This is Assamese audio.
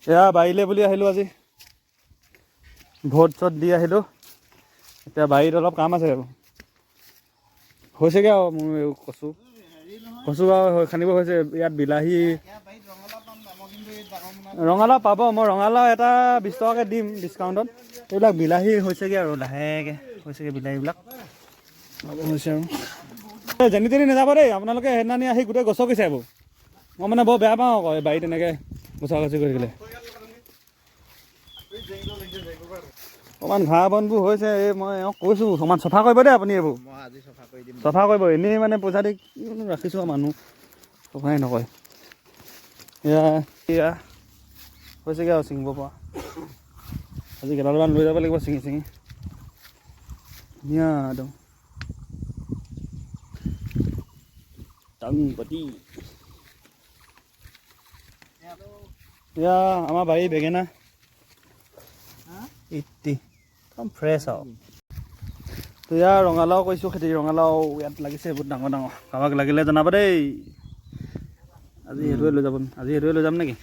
এয়া বাৰীলৈ বুলি আহিলোঁ আজি, ভোট চোট দি আহিলোঁ। এতিয়া বাৰীত অলপ কাম আছে, হৈছেগৈ আৰু মোৰ এই কচু কচু আৰু খান্দিব হৈছে। ইয়াত বিলাহী, ৰঙালাও পাব। মই ৰঙালাও এটা 20 টকাকৈ দিম ডিছকাউণ্টত। এইবিলাক বিলাহী হৈছেগৈ আৰু লাহেকৈ হৈছেগৈ বিলাহীবিলাক পাব হৈছে আৰু। এই যেনি তেনি নাযাব দেই আপোনালোকে, সেইদিনানি আহি গোটেই গছকিছে এইবোৰ। মই মানে বৰ বেয়া পাওঁ আকৌ এই বাৰীত এনেকৈ গছা গছি কৰি থাকিলে। অকণমান ঘাঁহ বনবোৰ হৈছে, এই মই এওঁক কৈছোঁ অকণমান চফা কৰিব দেই আপুনি এইবোৰ। মই আজি চফা কৰি দিম। চফা কৰিব। এনেই মানে পইচা দি কিনো ৰাখিছোঁ আৰু, মানুহ চফাই নকৰে। এয়া এয়া হৈছেগৈ আৰু ছিঙিব পৰা। আজি কেইডালমান লৈ যাব লাগিব ছিঙি ছিঙি, ধুনীয়া একদম টাংপতি। এয়া আমাৰ বাৰীৰ বেঙেনা 80, একদম ফ্ৰেছ আৰু। তো ইয়াৰ ৰঙালাও কৰিছোঁ খেতি, ৰঙালাও ইয়াত লাগিছে বহুত ডাঙৰ ডাঙৰ। কাৰোবাক লাগিলে জনাব দেই। আজি সেইটোৱে লৈ যাব, আজি সেইটোৱে লৈ যাম নেকি?